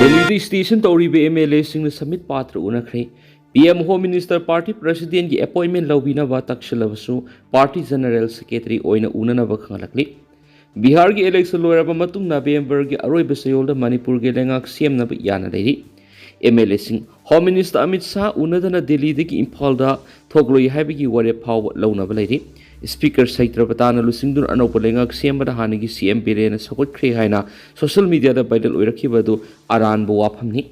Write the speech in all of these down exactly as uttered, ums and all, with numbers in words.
ꯗꯦꯜꯂꯤꯗ ꯁ꯭ꯇꯦꯁꯟ ꯇꯧꯔꯤꯕ M L ꯑꯦꯁꯤꯡꯅ ꯁꯃꯤꯠ ꯄꯥꯇ꯭ꯔ ꯎꯅꯈ꯭ꯔꯦ꯫ P M home minister party ꯄ꯭ꯔꯁꯤꯗꯦꯟꯒꯤ ꯑꯦꯄꯣꯏꯟꯃꯦꯟ ꯂꯧꯕꯤꯅꯕ ꯇꯛꯁꯤꯜꯂꯕꯁꯨ ꯄꯥꯔꯇꯤ ꯖꯦꯅꯔꯦꯜ ꯁꯦꯀ꯭ꯔꯦꯇꯔꯤ ꯑꯣꯏꯅ ꯎꯅꯅꯕ ꯈꯪꯍꯜꯂꯛꯂꯤ꯫ ꯕꯤꯍꯥꯔꯒꯤ ꯏꯂꯦꯛꯁꯟ ꯂꯣꯏꯔꯕ ꯃꯇꯨꯡ ꯅꯕꯦꯝꯕꯔꯒꯤ ꯑꯔꯣꯏꯕ ꯆꯌꯣꯜꯗ ꯃꯅꯤꯄꯨꯔꯒꯤ ꯂꯩꯉꯥꯛ ꯁꯦꯝꯅꯕ ꯌꯥꯅ ꯂꯩꯔꯤ꯫ ꯑꯦꯝ ꯑꯦꯜ ꯑꯦꯁꯤꯡ ꯍꯣꯝ ꯃꯤꯅꯤꯁꯇꯔ ꯑꯃꯤꯠ ꯁꯥꯍ ꯎꯅꯗꯅ ꯗꯦꯜꯂꯤꯗꯒꯤ ꯏꯝꯐꯥꯜꯗ ꯊꯣꯛꯂꯣꯏ ꯍꯥꯏꯕꯒꯤ ꯋꯥꯔꯦꯞ ꯐꯥꯎꯕ ꯂꯧꯅꯕ ꯂꯩꯔꯤ꯫ ꯁ꯭ꯄꯤꯀꯔ ꯁꯩꯇ꯭ꯔꯄꯇꯥꯅ ꯂꯨꯆꯤꯡꯗꯨꯅ ꯑꯅꯧꯕ ꯂꯩꯉꯥꯛ ꯁꯦꯝꯕꯗ ꯍꯥꯟꯅꯒꯤ ꯁꯤ ꯑꯦꯝ ꯕꯤꯔꯦꯟꯅ ꯁꯧꯒꯠꯈ꯭ꯔꯦ ꯍꯥꯏꯅ ꯁꯣꯁꯤꯌꯦꯜ ꯃꯤꯗꯤꯌꯥꯗ ꯚꯥꯏꯔꯦꯜ ꯑꯣꯏꯔꯛꯈꯤꯕ ꯑꯗꯨ ꯑꯔꯥꯟꯕ ꯋꯥꯐꯝꯅꯤ꯫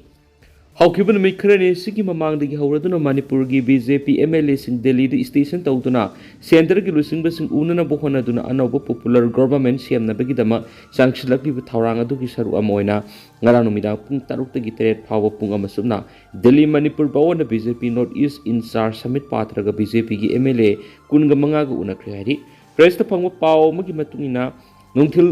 ꯍꯧꯈꯤꯕ ꯅꯨꯃꯤꯠ ꯈꯔꯅꯤ ꯑꯁꯤꯒꯤ ꯃꯃꯥꯡꯗꯒꯤ ꯍꯧꯔꯗꯨꯅ ꯃꯅꯤꯄꯨꯔꯒꯤ B J P M L ꯑꯦꯁꯤꯡ ꯗꯦꯜꯂꯤꯗ ꯁ꯭ꯇꯦꯁꯟ ꯇꯧꯗꯨꯅ ꯁꯦꯟꯇꯔꯒꯤ ꯂꯨꯆꯤꯡꯕꯁꯤꯡ ꯎꯅꯅꯕ ꯍꯣꯠꯅꯗꯨꯅ ꯑꯅꯧꯕ ꯄꯣꯄꯨꯂꯔ ꯒꯣꯚꯔꯟꯃꯦꯟꯠ ꯁꯦꯝꯅꯕꯒꯤꯗꯃꯛ ꯆꯪꯁꯤꯜꯂꯛꯂꯤꯕ ꯊꯧꯔꯥꯡ ꯑꯗꯨꯒꯤ ꯁꯔꯨꯛ ꯑꯃ ꯑꯣꯏꯅ ꯉꯔꯥꯡ ꯅꯨꯃꯤꯗꯥꯡ ꯄꯨꯡ ꯇꯔꯨꯛꯇꯒꯤ ꯇꯔꯦꯠ ꯐꯥꯎꯕ ꯄꯨꯡ ꯑꯃ ꯆꯨꯞꯅ ꯗꯦꯜꯂꯤ ꯃꯅꯤꯄꯨꯔ ꯚꯋꯟꯗ B J P north east in charge Sambit ꯄꯥꯇ꯭ꯔꯒ ꯕꯤ ꯖꯦ ꯄꯤꯒꯤ ꯑꯦꯝ ꯑꯦꯜ ꯑꯦ ꯀꯨꯟꯒ ꯃꯉꯥꯒ ꯎꯅꯈ꯭ꯔꯦ ꯍꯥꯏꯔꯤ꯫ ꯄ꯭ꯔꯦꯁꯇ ꯐꯪꯕ ꯄꯥꯎ ꯑꯃꯒꯤ ꯃꯇꯨꯡ ꯏꯟꯅ, ꯅꯨꯡꯊꯤꯜ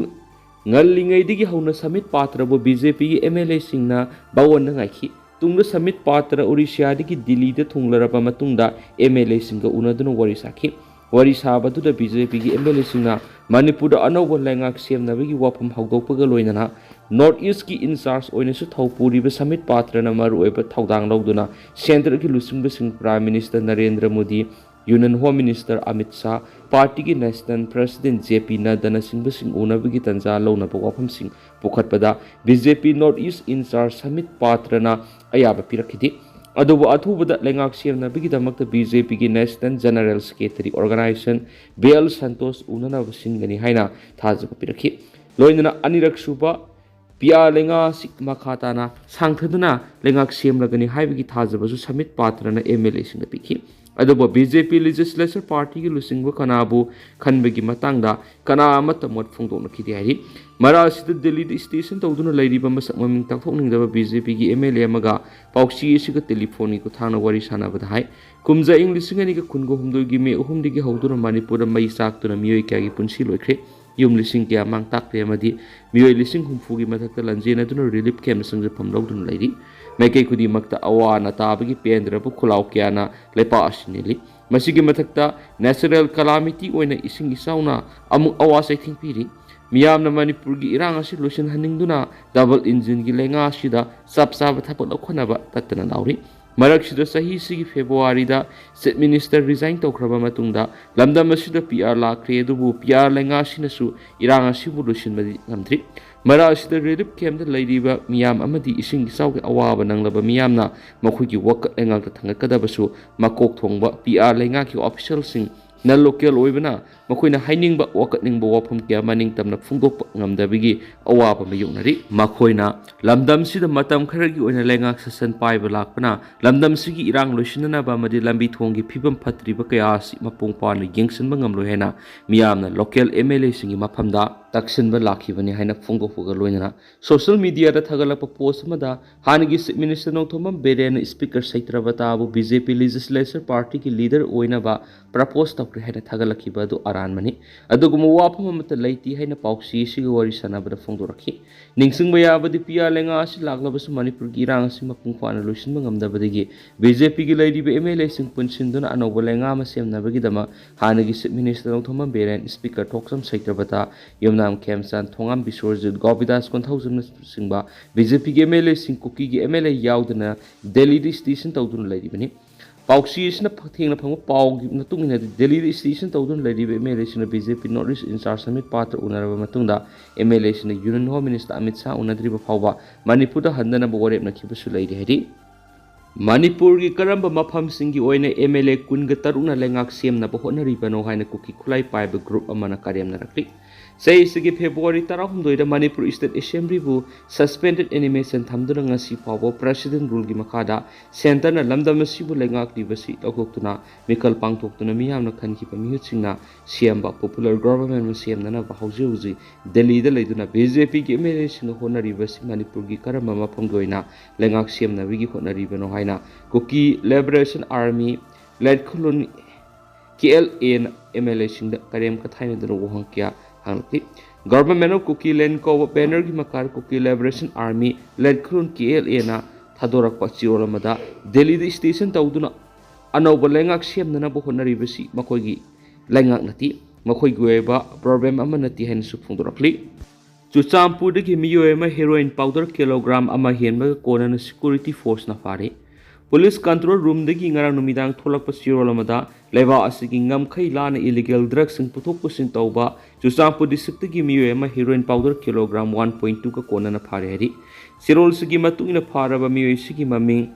ꯉꯜꯂꯤꯉꯩꯗꯒꯤ ꯍꯧꯅ ꯁꯃꯤꯠ ꯄꯥꯇ꯭ꯔꯕꯨ ꯕꯤ ꯖꯦ ꯄꯤꯒꯤ ꯑꯦꯝ ꯑꯦꯜ ꯑꯦꯁꯤꯡꯅ ꯚꯋꯟꯗ ꯉꯥꯏꯈꯤ꯫ ꯇꯨꯡꯗ ꯁꯃꯤꯠ ꯄꯥꯇ꯭ꯔ ꯑꯣꯔꯤꯁꯤꯌꯥꯗꯒꯤ ꯗꯤꯜꯂꯤꯗ ꯊꯨꯡꯂꯔꯕ ꯃꯇꯨꯡꯗ ꯑꯦꯝ ꯑꯦꯜ ꯑꯦꯁꯤꯡꯒ ꯎꯅꯗꯨꯅ ꯋꯥꯔꯤ ꯁꯥꯈꯤ꯫ ꯋꯥꯔꯤ ꯁꯥꯕꯗꯨꯗ ꯕꯤ ꯖꯦ ꯄꯤꯒꯤ ꯑꯦꯝ ꯑꯦꯜ ꯑꯦꯁꯤꯡꯅ ꯃꯅꯤꯄꯨꯔꯗ ꯑꯅꯧꯕ ꯂꯩꯉꯥꯛ ꯁꯦꯝꯅꯕꯒꯤ ꯋꯥꯐꯝ ꯍꯧꯗꯣꯛꯄꯒ ꯂꯣꯏꯅꯅ ꯅꯣꯔꯠ ꯏꯁꯀꯤ ꯏꯟꯆꯥꯔꯖ ꯑꯣꯏꯅꯁꯨ ꯊꯧ ꯄꯨꯔꯤꯕ ꯁꯃꯤꯠ ꯄꯥꯇ꯭ꯔꯅ ꯃꯔꯨꯑꯣꯏꯕ ꯊꯧꯗꯥꯡ ꯂꯧꯗꯨꯅ ꯁꯦꯟꯇꯔꯒꯤ ꯂꯨꯆꯤꯡꯕꯁꯤꯡ prime minister Narendra Modi, union home minister Amit Shah, ꯄꯥꯔꯇꯤꯒꯤ ꯅꯦꯁꯅꯦꯜ ꯄ꯭ꯔꯁꯤꯗꯦꯟꯠ ꯖꯦ ꯄꯤ ꯅꯗ꯭ꯗꯥꯅꯆꯤꯡꯕꯁꯤꯡ ꯎꯅꯕꯒꯤ ꯇꯥꯟꯖꯥ ꯂꯧꯅꯕ ꯋꯥꯐꯝꯁꯤꯡ ꯄꯨꯈꯠꯄꯗ B J P north east in charge Sambit ꯄꯥꯇ꯭ꯔꯅ ꯑꯌꯥꯕ ꯄꯤꯔꯛꯈꯤꯗꯦ꯫ ꯑꯗꯨꯕꯨ ꯑꯊꯨꯕꯗ ꯂꯩꯉꯥꯛ ꯁꯦꯝꯅꯕꯒꯤꯗꯃꯛꯇ ꯕꯤ ꯖꯦ ꯄꯤꯒꯤ national general secretary organisation B L Santosh ꯎꯅꯅꯕ ꯁꯤꯟꯒꯅꯤ ꯍꯥꯏꯅ ꯊꯥꯖꯕ ꯄꯤꯔꯛꯈꯤ꯫ ꯂꯣꯏꯅꯅ ꯑꯅꯤꯔꯛ ꯁꯨꯕ ꯄꯤꯌꯥ ꯂꯩꯉꯥꯛ ꯑꯁꯤ ꯃꯈꯥ ꯇꯥꯅ ꯁꯥꯡꯊꯗꯨꯅ ꯂꯩꯉꯥꯛ ꯁꯦꯝꯂꯒꯅꯤ ꯍꯥꯏꯕꯒꯤ ꯊꯥꯖꯕꯁꯨ ꯁꯃꯤꯠ ꯄꯥꯇ꯭ꯔꯅ ꯑꯦꯝ ꯑꯦꯜ ꯑꯦꯁꯤꯡꯗ ꯄꯤꯈꯤ꯫ ꯑꯗꯨꯕꯨ ꯕꯤ ꯖꯦ ꯄꯤ ꯂꯦꯖꯤꯁꯂꯦꯆꯔ ꯄꯥꯔꯇꯤꯒꯤ ꯂꯨꯆꯤꯡꯕ ꯀꯅꯥꯕꯨ ꯈꯟꯕꯒꯤ ꯃꯇꯥꯡꯗ ꯀꯅꯥ ꯑꯃꯠꯇ ꯃꯣꯠ ꯐꯣꯡꯗꯣꯛꯅꯈꯤꯗꯦ ꯍꯥꯏꯔꯤ꯫ ꯃꯔꯛ ꯑꯁꯤꯗ ꯗꯦꯜꯂꯤꯗ ꯁ꯭ꯇꯦꯁꯟ ꯇꯧꯗꯨꯅ ꯂꯩꯔꯤꯕ ꯃꯁꯛ ꯃꯃꯤꯡ ꯇꯥꯛꯊꯣꯛꯅꯤꯡꯗꯕ ꯕꯤ ꯖꯦ ꯄꯤꯒꯤ ꯑꯦꯝ ꯑꯦꯜ ꯑꯦ ꯑꯃꯒ ꯄꯥꯎꯆꯦ ꯑꯁꯤꯒ ꯇꯦꯂꯤꯐꯣꯟꯒꯤ ꯈꯨꯠꯊꯥꯡꯗ ꯋꯥꯔꯤ ꯁꯥꯟꯅꯕꯗ ꯍꯥꯏ, ꯀꯨꯝꯖꯥ ꯏꯪ ꯂꯤꯁꯤꯡ ꯑꯅꯤꯒ ꯀꯨꯟꯒ ꯍꯨꯝꯗꯣꯏꯒꯤ ꯃꯦ ꯑꯍꯨꯝꯗꯒꯤ ꯍꯧꯗꯨꯅ ꯃꯅꯤꯄꯨꯔꯗ ꯃꯩ ꯆꯥꯛꯇꯨꯅ ꯃꯤꯑꯣꯏ ꯀꯌꯥꯒꯤ ꯄꯨꯟꯁꯤ ꯂꯣꯏꯈ꯭ꯔꯦ꯫ ꯌꯨꯝ ꯂꯤꯁꯤꯡ ꯀꯌꯥ ꯃꯥꯡ ꯇꯥꯛꯈ꯭ꯔꯦ ꯑꯃꯗꯤ ꯃꯤꯑꯣꯏ ꯂꯤꯁꯤꯡ ꯍꯨꯝꯐꯨꯒꯤ ꯃꯊꯛꯇ ꯂꯥꯟꯖꯦꯟꯅꯗꯨꯅ ꯔꯤꯂꯤꯐ ꯀꯦꯝꯞꯇ ꯆꯪꯖꯐꯝ ꯂꯧꯗꯨꯅ ꯂꯩꯔꯤ꯫ ꯃꯥꯏꯀꯩ ꯈꯨꯗꯤꯡꯃꯛꯇ ꯑꯋꯥ ꯑꯅꯥ ꯇꯥꯕꯒꯤ ꯄꯦꯟꯗ꯭ꯔꯕ ꯈꯨꯜꯂꯥꯎ ꯀꯌꯥꯅ ꯂꯩꯄꯥꯛ ꯑꯁꯤ ꯅꯤꯜꯂꯤ꯫ ꯃꯁꯤꯒꯤ ꯃꯊꯛꯇ natural calamity ꯑꯣꯏꯅ ꯏꯁꯤꯡ ꯏꯆꯥꯎꯅ ꯑꯃꯨꯛ ꯑꯋꯥ ꯆꯩꯊꯦꯡ ꯄꯤꯔꯤ꯫ ꯃꯤꯌꯥꯝꯅ ꯃꯅꯤꯄꯨꯔꯒꯤ ꯏꯔꯥꯡ ꯑꯁꯤ ꯂꯣꯏꯁꯤꯟꯍꯟꯅꯤꯡꯗꯨꯅ double engine ꯒꯤ ꯂꯩꯉꯥꯛ ꯑꯁꯤꯗ ꯆꯞ ꯆꯥꯕ ꯊꯕꯛ ꯂꯧꯈꯠꯅꯕ ꯇꯠꯇꯅ ꯂꯥꯎꯔꯤ꯫ ꯃꯔꯛꯁꯤꯗ ꯆꯍꯤꯁꯤꯒꯤ February ꯗ Chief Minister resign ꯇꯧꯈ꯭ꯔꯕ ꯃꯇꯨꯡꯗ ꯂꯝꯗꯝ ꯑꯁꯤꯗ P R ꯂꯥꯛꯈ꯭ꯔꯦ, ꯑꯗꯨꯕꯨ P R ꯂꯩꯉꯥꯛ ꯑꯁꯤꯅꯁꯨ ꯏꯔꯥꯡ ꯑꯁꯤꯕꯨ ꯂꯣꯏꯁꯤꯟꯕꯗꯤ ꯉꯝꯗ꯭ꯔꯤ꯫ ꯃꯔꯛ ꯑꯁꯤꯗ relief camp ꯇ ꯂꯩꯔꯤꯕ ꯃꯤꯌꯥꯝ ꯑꯃꯗꯤ ꯏꯁꯤꯡ ꯏꯆꯥꯎꯒꯤ ꯑꯋꯥꯕ ꯅꯪꯂꯕ ꯃꯤꯌꯥꯝꯅ ꯃꯈꯣꯏꯒꯤ ꯋꯥꯀꯠ ꯂꯩꯉꯥꯛꯇ ꯊꯥꯡꯒꯠꯀꯗꯕꯁꯨ ꯃꯀꯣꯛ ꯊꯣꯡꯕ P R ꯂꯩꯉꯥꯛꯀꯤ official ꯁꯤꯡ, non local ꯑꯣꯏꯕꯅ ꯃꯈꯣꯏꯅ ꯍꯥꯏꯅꯤꯡꯕ ꯋꯥꯀꯠꯅꯤꯡꯕ ꯋꯥꯐꯝ ꯀꯌꯥ ꯃꯅꯤꯡ ꯇꯝꯅ ꯐꯣꯡꯗꯣꯛꯄ ꯉꯝꯗꯕꯒꯤ ꯑꯋꯥꯕ ꯃꯥꯌꯣꯛꯅꯔꯤ꯫ ꯃꯈꯣꯏꯅ ꯂꯝꯗꯝꯁꯤꯗ ꯃꯇꯝ ꯈꯔꯒꯤ ꯑꯣꯏꯅ ꯂꯩꯉꯥꯛ ꯁꯥꯁꯟ ꯄꯥꯏꯕ ꯂꯥꯛꯄꯅ ꯂꯝꯗꯝꯁꯤꯒꯤ ꯏꯔꯥꯡ ꯂꯣꯏꯁꯤꯟꯅꯅꯕ ꯑꯃꯗꯤ ꯂꯝꯕꯤ ꯊꯣꯡꯒꯤ ꯐꯤꯕꯝ ꯐꯠꯇ꯭ꯔꯤꯕ ꯀꯌꯥ ꯑꯁꯤ ꯃꯄꯨꯡ ꯐꯥꯅ ꯌꯦꯡꯁꯤꯟꯕ ꯉꯝꯂꯣꯏ ꯍꯥꯏꯅ ꯃꯤꯌꯥꯝꯅ local M L A ꯁꯤꯡꯒꯤ ꯃꯐꯝꯗ ꯇꯛꯁꯤꯟꯕ ꯂꯥꯛꯈꯤꯕꯅꯤ ꯍꯥꯏꯅ ꯐꯣꯡꯗꯣꯛꯄꯒ ꯂꯣꯏꯅꯅ social media ꯗ ꯊꯥꯒꯠꯂꯛꯄ post ꯑꯃꯗ ꯍꯥꯟꯅꯒꯤ Chief Minister Nongthombam ꯕꯤꯔꯦꯟꯅ Speaker ꯁꯩꯇ꯭ꯔꯕꯇꯥꯕꯨ B J P Legislature Party ꯒꯤ leader ꯑꯣꯏꯅꯕ propose ꯇꯧꯈ꯭ꯔꯦ ꯍꯥꯏꯅ ꯊꯥꯒꯠꯂꯛꯈꯤꯕ ꯑꯗꯨ ꯑꯔꯥꯟꯕꯅꯤ꯫ ꯑꯗꯨꯒꯨꯝꯕ ꯋꯥꯐꯝ ꯑꯃꯠꯇ ꯂꯩꯇꯦ ꯍꯥꯏꯅ ꯄꯥꯎꯆꯦ ꯑꯁꯤꯒ ꯋꯥꯔꯤ ꯁꯥꯟꯅꯕꯗ ꯐꯣꯡꯗꯣꯔꯛꯈꯤ꯫ ꯅꯤꯡꯁꯤꯡꯕ ꯌꯥꯕꯗꯤ, P R ꯂꯩꯉꯥꯛ ꯑꯁꯤ ꯂꯥꯛꯂꯕꯁꯨ ꯃꯅꯤꯄꯨꯔꯒꯤ ꯏꯔꯥꯡ ꯑꯁꯤ ꯃꯄꯨꯡ ꯐꯥꯅ ꯂꯣꯏꯁꯤꯟꯕ ꯉꯝꯗꯕꯗꯒꯤ B J P ꯒꯤ ꯂꯩꯔꯤꯕ M L A ꯁꯤꯡ ꯄꯨꯟꯁꯤꯟꯗꯨꯅ ꯑꯅꯧꯕ ꯂꯩꯉꯥꯛ ꯑꯃ ꯁꯦꯝꯅꯕꯒꯤꯗꯃꯛ ꯍꯥꯟꯅꯒꯤ Chief Minister Nongthombam Biren, Speaker ꯊꯣꯛꯆꯝ ꯁꯩꯇ꯭ꯔꯕꯇꯥ, ꯌꯨꯝꯅꯥꯝ ꯈꯦꯝꯆꯥꯟ, ꯊꯣꯉꯥꯝ ꯕꯤꯁ꯭ꯋꯔꯖꯤꯠ, ꯒꯣꯄꯤꯗꯥꯁ ꯀꯣꯟꯊꯧꯖꯝꯅꯆꯤꯡꯕ B J P ꯒꯤ M L A ꯁꯤꯡ, ꯀꯨꯀꯤꯒꯤ M L A ꯌꯥꯎꯗꯅ ꯗꯦꯜꯂꯤꯗ station ꯇꯧꯗꯨꯅ ꯂꯩꯔꯤꯕꯅꯤ꯫ ꯄꯥꯎꯆꯦ ꯑꯁꯤꯅ ꯊꯦꯡꯅ ꯐꯪꯕ ꯄꯥꯎꯒꯤ ꯃꯇꯨꯡ ꯏꯟꯅꯗꯤ, ꯗꯦꯜꯂꯤꯗ station ꯇꯧꯗꯨꯅ ꯂꯩꯔꯤꯕ M L A ꯁꯤꯡꯅ B J P North East in-charge submit ꯄꯥꯇ꯭ꯔ ꯎꯅꯔꯕ ꯃꯇꯨꯡꯗ, M L A ꯁꯤꯡꯅ Union Home Minister Amit Shah ꯎꯅꯗ꯭ꯔꯤꯕ ꯐꯥꯎꯕ ꯃꯅꯤꯄꯨꯔꯗ ꯍꯟꯗꯅꯕ ꯋꯥꯔꯦꯞꯅꯈꯤꯕꯁꯨ ꯂꯩꯔꯤ ꯍꯥꯏꯔꯤ꯫ ꯃꯅꯤꯄꯨꯔꯒꯤ ꯀꯔꯝꯕ ꯃꯐꯝꯁꯤꯡꯒꯤ ꯑꯣꯏꯅ M L A ꯀꯨꯟꯒ ꯇꯔꯨꯛꯅ ꯂꯩꯉꯥꯛ ꯁꯦꯝꯅꯕ ꯍꯣꯠꯅꯔꯤꯕꯅꯣ ꯍꯥꯏꯅ ꯀꯨꯀꯤ ꯈꯨꯠꯂꯥꯏ ꯄꯥꯏꯕ group ꯑꯃꯅ ꯀꯔꯦꯝꯅꯔꯛꯂꯤ꯫ ꯆꯍꯤꯁꯤꯒꯤ February ꯇꯔꯥꯍꯨꯝꯗꯣꯏꯗ ꯃꯅꯤꯄꯨꯔ State Assembly ꯕꯨ suspended animation ꯊꯝꯗꯨꯅ ꯉꯁꯤ ꯐꯥꯎꯕ President Rule ꯒꯤ ꯃꯈꯥꯗ Centre ꯅ ꯂꯝꯗꯝ ꯑꯁꯤꯕꯨ ꯂꯩꯉꯥꯛꯂꯤꯕꯁꯤ ꯂꯧꯊꯣꯛꯇꯨꯅ ꯃꯤꯈꯜ ꯄꯥꯡꯊꯣꯛꯇꯨꯅ ꯃꯤꯌꯥꯝꯅ ꯈꯟꯈꯤꯕ ꯃꯤꯍꯨꯠꯁꯤꯡꯅ ꯁꯦꯝꯕ popular government ꯑꯃ ꯁꯦꯝꯅꯅꯕ ꯍꯧꯖꯤꯛ ꯍꯧꯖꯤꯛ ꯗꯦꯜꯂꯤꯗ ꯂꯩꯗꯨꯅ B J P ꯒꯤ M L A ꯁꯤꯡꯅ ꯍꯣꯠꯅꯔꯤꯕꯁꯤ ꯃꯅꯤꯄꯨꯔꯒꯤ ꯀꯔꯝꯕ ꯃꯐꯝꯒꯤ ꯑꯣꯏꯅ ꯂꯩꯉꯥꯛ ꯁꯦꯝꯅꯕꯒꯤ ꯍꯣꯠꯅꯔꯤꯕꯅꯣ ꯍꯥꯏꯅ ꯀꯨꯀꯤ Liberation Army ꯂꯦꯠꯈꯨꯂꯨꯟ K L A ꯅ M L A ꯁꯤꯡꯗ ꯀꯔꯦꯝ ꯀꯊꯥꯏꯅꯗꯨꯅ ꯋꯥꯍꯪ ꯀꯌꯥ ꯍꯪꯂꯛꯈꯤ꯫ Government of Kuki Land ꯀꯧꯕ banner ꯒꯤ ꯃꯈꯥꯗ ꯀꯨꯀꯤ Liberation Army ꯂꯦꯠꯈꯨꯂꯨꯟ K L A ꯅ ꯊꯥꯗꯣꯔꯛꯄ ꯆꯦꯔꯣꯜ ꯑꯃꯗ, ꯗꯦꯜꯂꯤꯗ ꯁ꯭ꯇꯦꯁꯟ ꯇꯧꯗꯨꯅ ꯑꯅꯧꯕ ꯂꯩꯉꯥꯛ ꯁꯦꯝꯅꯅꯕ ꯍꯣꯠꯅꯔꯤꯕꯁꯤ ꯃꯈꯣꯏꯒꯤ ꯂꯩꯉꯥꯛ ꯅꯠꯇꯦ, ꯃꯈꯣꯏꯒꯤ ꯑꯣꯏꯕ ꯄ꯭ꯔꯣꯕ꯭ꯂꯦꯝ ꯑꯃ ꯅꯠꯇꯦ ꯍꯥꯏꯅꯁꯨ ꯐꯣꯡꯗꯣꯔꯛꯂꯤ꯫ ꯆꯨꯔꯆꯥꯟꯄꯨꯔꯗꯒꯤ ꯃꯤꯑꯣꯏ ꯑꯃ ꯍꯦꯔꯣꯏꯟ ꯄꯥꯎꯗꯔ ꯀꯤꯂꯣꯒ꯭ꯔꯥꯝ ꯑꯃ ꯍꯦꯟꯕꯒ ꯀꯣꯟꯅꯅ ꯁꯦꯀ꯭ꯌꯨꯔꯤꯇꯤ ꯐꯣꯔꯁꯅ ꯐꯥꯔꯦ꯫ ꯄꯨꯂꯤꯁ ꯀꯟꯇ꯭ꯔꯣꯜ ꯔꯨꯝꯗꯒꯤ ꯉꯔꯥꯡ ꯅꯨꯃꯤꯗꯥꯡ ꯊꯣꯛꯂꯛꯄ ꯆꯦꯔꯣꯜ ꯑꯃꯗ, ꯂꯩꯕꯥꯛ ꯑꯁꯤꯒꯤ ꯉꯝꯈꯩ ꯂꯥꯟꯅ ꯏꯂꯤꯒꯦꯜ ꯗ꯭ꯔꯒꯁꯤꯡ ꯄꯨꯊꯣꯛ ꯄꯨꯁꯤꯟ ꯇꯧꯕ ꯆꯨꯔꯆꯥꯟꯄꯨꯔ ꯗꯤꯁꯇ꯭ꯔꯤꯛꯇꯒꯤ ꯃꯤꯑꯣꯏ ꯑꯃ heroin powder kilogram one point ꯇꯨꯒ ꯀꯣꯟꯅꯅ ꯐꯥꯔꯦ ꯍꯥꯏꯔꯤ꯫ ꯆꯦꯔꯣꯜꯁꯤꯒꯤ ꯃꯇꯨꯡ ꯏꯟꯅ ꯐꯥꯔꯕ ꯃꯤꯑꯣꯏꯁꯤꯒꯤ ꯃꯃꯤꯡ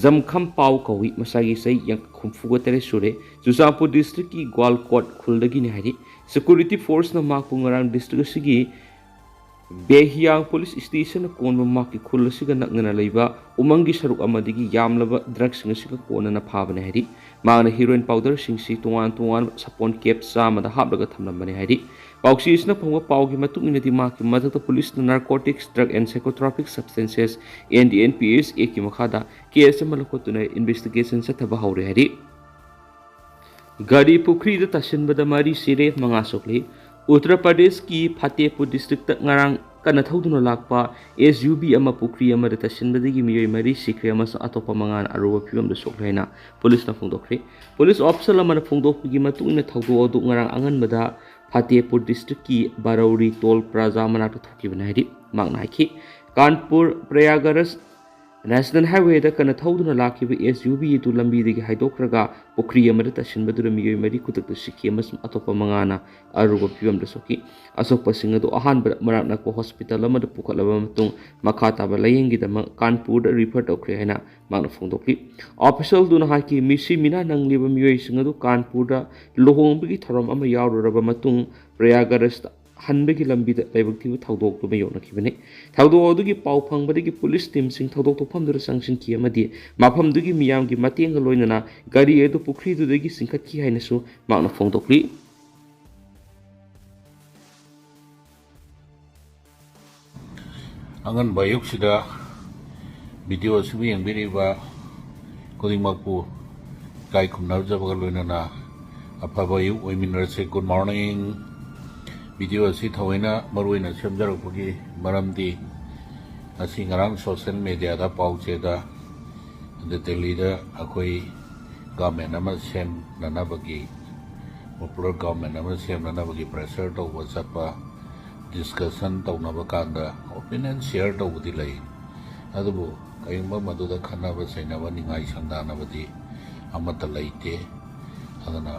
ꯖꯝꯈꯝ ꯄꯥꯎ ꯀꯧꯏ, ꯃꯁꯥꯒꯤ ꯆꯍꯤ ꯌꯥꯡ-, ꯍꯨꯝꯐꯨꯒ ꯇꯔꯦꯠ ꯁꯨꯔꯦ꯫ ꯆꯨꯔꯆꯥꯟꯄꯨꯔ ꯗꯤꯁꯇ꯭ꯔꯤꯛꯀꯤ ꯒ꯭ꯋꯥꯜꯀꯣꯠ ꯈꯨꯜꯗꯒꯤꯅꯤ ꯍꯥꯏꯔꯤ꯫ ꯁꯦꯀ꯭ꯌꯨꯔꯤꯇꯤ ꯐꯣꯔꯁꯅ ꯃꯍꯥꯛꯄꯨ ꯉꯔꯥꯡ ꯗꯤꯁꯇ꯭ꯔꯤꯛ ꯑꯁꯤꯒꯤ ꯕꯦꯍꯤꯌꯥꯡ ꯄꯨꯂꯤꯁ ꯁ꯭ꯇꯦꯁꯟꯅ ꯀꯣꯟꯕ ꯃꯍꯥꯛꯀꯤ ꯈꯨꯜ ꯑꯁꯤꯒ ꯅꯛꯅꯅ ꯂꯩꯕ ꯎꯃꯪꯒꯤ ꯁꯔꯨꯛ ꯑꯃꯗꯒꯤ ꯌꯥꯝꯂꯕ ꯗ꯭ꯔꯒꯁꯤꯡ ꯑꯁꯤꯒ ꯀꯣꯟꯅꯅ ꯐꯥꯕꯅꯤ ꯍꯥꯏꯔꯤ꯫ ꯃꯍꯥꯛꯅ ꯍꯤꯔꯣꯏꯟ ꯄꯥꯎꯗꯔꯁꯤꯡꯁꯤ ꯇꯣꯉꯥꯟ ꯇꯣꯉꯥꯟꯕ ꯁꯥꯄꯣꯟ ꯀꯦꯞ ꯆꯥꯝꯃꯗ ꯍꯥꯞꯂꯒ ꯊꯝꯂꯝꯕꯅꯤ ꯍꯥꯏꯔꯤ꯫ ꯄꯥꯎꯆꯦ ꯑꯁꯤꯅ ꯐꯪꯕ ꯄꯥꯎꯒꯤ ꯃꯇꯨꯡ ꯏꯟꯅꯗꯤ, ꯃꯍꯥꯛꯀꯤ ꯃꯊꯛꯇ ꯄꯨꯂꯤꯁꯅ Narcotics, Drug and Psychotropic Substances and the N P S Act ꯀꯤ ꯃꯈꯥꯗ ꯀꯦꯁ ꯑꯃ ꯂꯧꯈꯠꯇꯨꯅ ꯏꯟꯚꯦꯁꯇꯤꯒꯦꯁꯟ ꯆꯠꯊꯕ ꯍꯧꯔꯦ ꯍꯥꯏꯔꯤ꯫ ꯒꯥꯔꯤ ꯄꯨꯈ꯭ꯔꯤꯗ ꯇꯥꯁꯤꯟꯕꯗ ꯃꯔꯤ ꯁꯤꯔꯦ, ꯃꯉꯥ ꯁꯣꯛꯂꯤ꯫ ꯎꯠꯇꯔ ꯄ꯭ꯔꯗꯦꯁꯀꯤ ꯐꯇꯦꯄꯨꯔ ꯗꯤꯁꯇ꯭ꯔꯤꯛꯇ ꯉꯔꯥꯡ ꯀꯟꯅ ꯊꯧꯗꯨꯅ ꯂꯥꯛꯄ S U V ꯑꯃ ꯄꯨꯈ꯭ꯔꯤ ꯑꯃꯗ ꯇꯥꯁꯤꯟꯕꯗꯒꯤ ꯃꯤꯑꯣꯏ ꯃꯔꯤ ꯁꯤꯈ꯭ꯔꯦ ꯑꯃꯁꯨꯡ ꯑꯇꯣꯞꯄ ꯃꯉꯥꯅ ꯑꯔꯨꯕ ꯐꯤꯕꯝꯗ ꯁꯣꯛꯂꯦ ꯍꯥꯏꯅ ꯄꯨꯂꯤꯁꯅ ꯐꯣꯡꯗꯣꯛꯈ꯭ꯔꯦ꯫ ꯄꯨꯂꯤꯁ ꯑꯣꯐꯤꯁꯔ ꯑꯃꯅ ꯐꯣꯡꯗꯣꯛꯄꯒꯤ ꯃꯇꯨꯡ ꯏꯟꯅ, ꯊꯧꯗꯣꯛ ꯑꯗꯨ ꯉꯔꯥꯡ ꯑꯉꯟꯕꯗ ꯐꯇꯦꯄꯨꯔ ꯗꯤꯁꯇ꯭ꯔꯤꯛꯀꯤ ꯕꯔꯧꯔꯤ ꯇꯣꯜ ꯄ꯭ꯂꯥꯖꯥ ꯃꯅꯥꯛꯇ ꯊꯣꯛꯈꯤꯕꯅꯤ ꯍꯥꯏꯔꯤ꯫ ꯃꯍꯥꯛꯅ ꯍꯥꯏꯈꯤ, ꯀꯥꯟꯄꯨꯔ ꯄ꯭ꯔꯌꯥꯒꯔꯥꯖ ꯅꯦꯁꯅꯦꯜ ꯍꯥꯏꯋꯦꯗ ꯀꯟꯅ ꯊꯧꯗꯨꯅ ꯂꯥꯛꯈꯤꯕ S U V ꯑꯗꯨ ꯂꯝꯕꯤꯗꯒꯤ ꯍꯥꯏꯗꯣꯛꯈ꯭ꯔꯒ ꯄꯨꯈ꯭ꯔꯤ ꯑꯃꯗ ꯇꯥꯁꯤꯟꯕꯗꯨꯗ ꯃꯤꯑꯣꯏ ꯃꯔꯤ ꯈꯨꯗꯛꯇ ꯁꯤꯈꯤ ꯑꯃꯁꯨꯡ ꯑꯇꯣꯞꯄ ꯃꯉꯥꯅ ꯑꯔꯨꯕ ꯐꯤꯕꯝꯗ ꯁꯣꯛꯈꯤ꯫ ꯑꯁꯣꯛꯄꯁꯤꯡ ꯑꯗꯨ ꯑꯍꯥꯟꯕꯗ ꯃꯅꯥꯛ ꯅꯛꯄ ꯍꯣꯁꯄꯤꯇꯥꯜ ꯑꯃꯗ ꯄꯨꯈꯠꯂꯕ ꯃꯇꯨꯡ, ꯃꯈꯥ ꯇꯥꯕ ꯂꯥꯌꯦꯡꯒꯤꯗꯃꯛ ꯀꯥꯟꯄꯨꯔꯗ ꯔꯤꯐꯔ ꯇꯧꯈ꯭ꯔꯦ ꯍꯥꯏꯅ ꯃꯍꯥꯛꯅ ꯐꯣꯡꯗꯣꯛꯂꯤ꯫ ꯑꯣꯐꯤꯁꯤꯌꯦꯜꯗꯨꯅ ꯍꯥꯏꯈꯤ, ꯃꯤꯁꯤ ꯃꯤꯅꯥ ꯅꯪꯂꯤꯕ ꯃꯤꯑꯣꯏꯁꯤꯡ ꯑꯗꯨ ꯀꯥꯟꯄꯨꯔꯗ ꯂꯨꯍꯣꯡꯕꯒꯤ ꯊꯧꯔꯝ ꯑꯃ ꯌꯥꯎꯔꯨꯔꯕ ꯃꯇꯨꯡ, ꯄ꯭ꯔꯌꯥꯒꯔꯥꯖꯇ ꯍꯟꯕꯒꯤ ꯂꯝꯕꯤꯗ ꯂꯥꯏꯕꯛ ꯊꯤꯕ ꯊꯧꯗꯣꯛꯇꯨ ꯃꯥꯌꯣꯛꯅꯈꯤꯕꯅꯤ꯫ ꯊꯧꯗꯣꯛ ꯑꯗꯨꯒꯤ ꯄꯥꯎ ꯐꯪꯕꯗꯒꯤ ꯄꯨꯂꯤꯁ ꯇꯤꯝꯁꯤꯡ ꯊꯧꯗꯣꯛ ꯊꯣꯛꯐꯝꯗꯨꯗ ꯆꯪꯁꯤꯟꯈꯤ ꯑꯃꯗꯤ ꯃꯐꯝꯗꯨꯒꯤ ꯃꯤꯌꯥꯝꯒꯤ ꯃꯇꯦꯡꯒ ꯂꯣꯏꯅꯅ ꯒꯥꯔꯤ ꯑꯗꯨ ꯄꯨꯈ꯭ꯔꯤꯗꯨꯗꯒꯤ ꯆꯤꯡꯈꯠꯈꯤ ꯍꯥꯏꯅꯁꯨ ꯃꯍꯥꯛꯅ ꯐꯣꯡꯗꯣꯛꯂꯤ꯫ ꯑꯉꯟꯕ ꯑꯌꯨꯛꯁꯤꯗ ꯚꯤꯗꯤꯑꯣ ꯑꯁꯤꯕꯨ ꯌꯦꯡꯕꯤꯔꯤꯕ ꯈꯨꯗꯤꯡꯃꯛꯄꯨ ꯏꯀꯥꯏ ꯈꯨꯝꯅꯖꯕꯒ ꯂꯣꯏꯅꯅ ꯑꯐꯕ ꯑꯌꯨꯛ ꯑꯣꯏꯃꯤꯟꯅꯔꯁꯤ꯫ Good morning꯫ ꯚꯤꯗꯤꯑꯣ ꯑꯁꯤ ꯊꯑꯣꯏꯅ ꯃꯔꯨ ꯑꯣꯏꯅ ꯁꯦꯝꯖꯔꯛꯄꯒꯤ ꯃꯔꯝꯗꯤ, ꯉꯁꯤ ꯉꯔꯥꯡ social mediaꯗ ꯄꯥꯎ ꯆꯦꯗ, ꯑꯗ ꯗꯦꯜꯂꯤꯗ ꯑꯩꯈꯣꯏ government ꯑꯃ ꯁꯦꯝꯅꯅꯕꯒꯤ, popular government ꯑꯃ ꯁꯦꯝꯅꯅꯕꯒꯤ pressure ꯇꯧꯕ ꯆꯠꯄ, discussion ꯇꯧꯅꯕ ꯀꯥꯟꯗ opinion share ꯇꯧꯕꯗꯤ ꯂꯩ꯫ ꯑꯗꯨꯕꯨ ꯀꯔꯤꯒꯨꯝꯕ ꯃꯗꯨꯗ ꯈꯠꯅꯕ ꯆꯩꯅꯕ, ꯅꯤꯡꯉꯥꯏ ꯁꯪꯗꯥꯅꯕꯗꯤ ꯑꯃꯠꯇ ꯂꯩꯇꯦ꯫ ꯑꯗꯨꯅ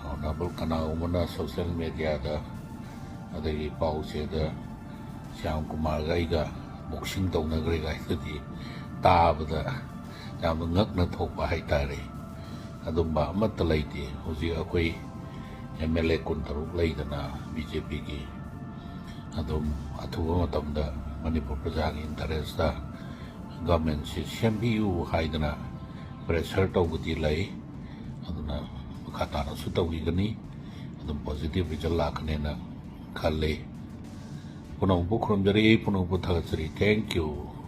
honourable ꯀꯅꯥꯒꯨꯝꯕꯅ social mediaꯗ ꯑꯗꯒꯤ ꯄꯥꯎ ꯆꯦꯗ ꯁ꯭ꯌꯥꯝ ꯀꯨꯃꯥꯔꯒ ꯑꯩꯒ boxing ꯇꯧꯅꯈ꯭ꯔꯦ ꯀꯥꯏꯗꯨꯗꯤ ꯇꯥꯕꯗ ꯌꯥꯝꯅ ꯉꯛꯅ ꯊꯣꯛꯄ ꯍꯥꯏꯇꯥꯔꯦ꯫ ꯑꯗꯨꯝꯕ ꯑꯃꯠꯇ ꯂꯩꯇꯦ꯫ ꯍꯧꯖꯤꯛ ꯑꯩꯈꯣꯏ MLA ꯀꯨꯟꯇꯔꯨꯛ ꯂꯩꯗꯅ BJPꯒꯤ, ꯑꯗꯨꯝ ꯑꯊꯨꯕ ꯃꯇꯝꯗ ꯃꯅꯤꯄꯨꯔ ꯄ꯭ꯔꯖꯥꯒꯤ interestꯇ governmentꯁꯤ ꯁꯦꯝꯕꯤꯌꯨ ꯍꯥꯏꯗꯅ pressure ꯇꯧꯕꯗꯤ ꯂꯩ꯫ ꯑꯗꯨꯅ ꯃꯈꯥ ꯇꯥꯅꯁꯨ ꯇꯧꯕꯤꯒꯅꯤ꯫ ꯑꯗꯨꯝ positive result ꯂꯥꯛꯀꯅꯦꯅ ꯈꯜꯂꯤ꯫ ꯄꯨꯝꯅꯃꯛꯄꯨ ꯈꯨꯔꯨꯝꯖꯔꯤ, ꯄꯨꯝꯅꯃꯛꯄꯨ ꯊꯥꯒꯠꯆꯔꯤ꯫ Thank you꯫